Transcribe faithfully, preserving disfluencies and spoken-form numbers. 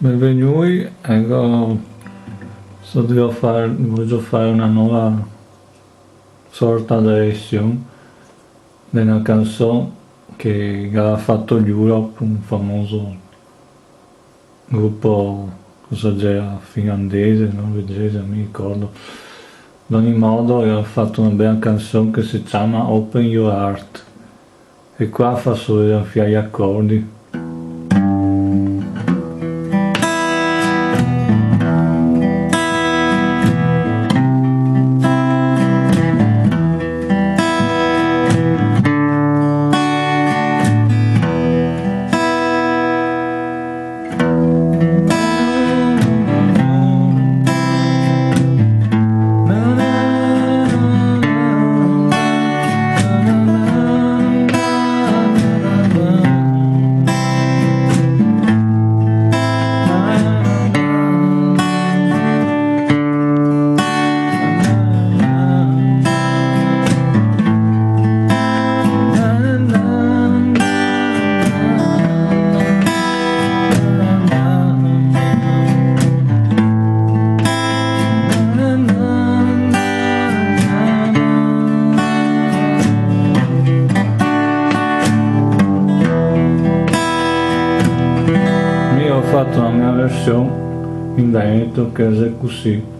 Benvegnui, eco, so drio far, vojo far una nova sorta de version de na canson che gaveva fato Europe, un famoso grupo, cosa gera, finlandese, norvegese, no me ricordo. Ad ogni modo, el ga fato una bela canson che se ciama Open Your Heart. E qua faso vedar un fià i acordi. Mi go fato la mia version in veneto, che xe cusì.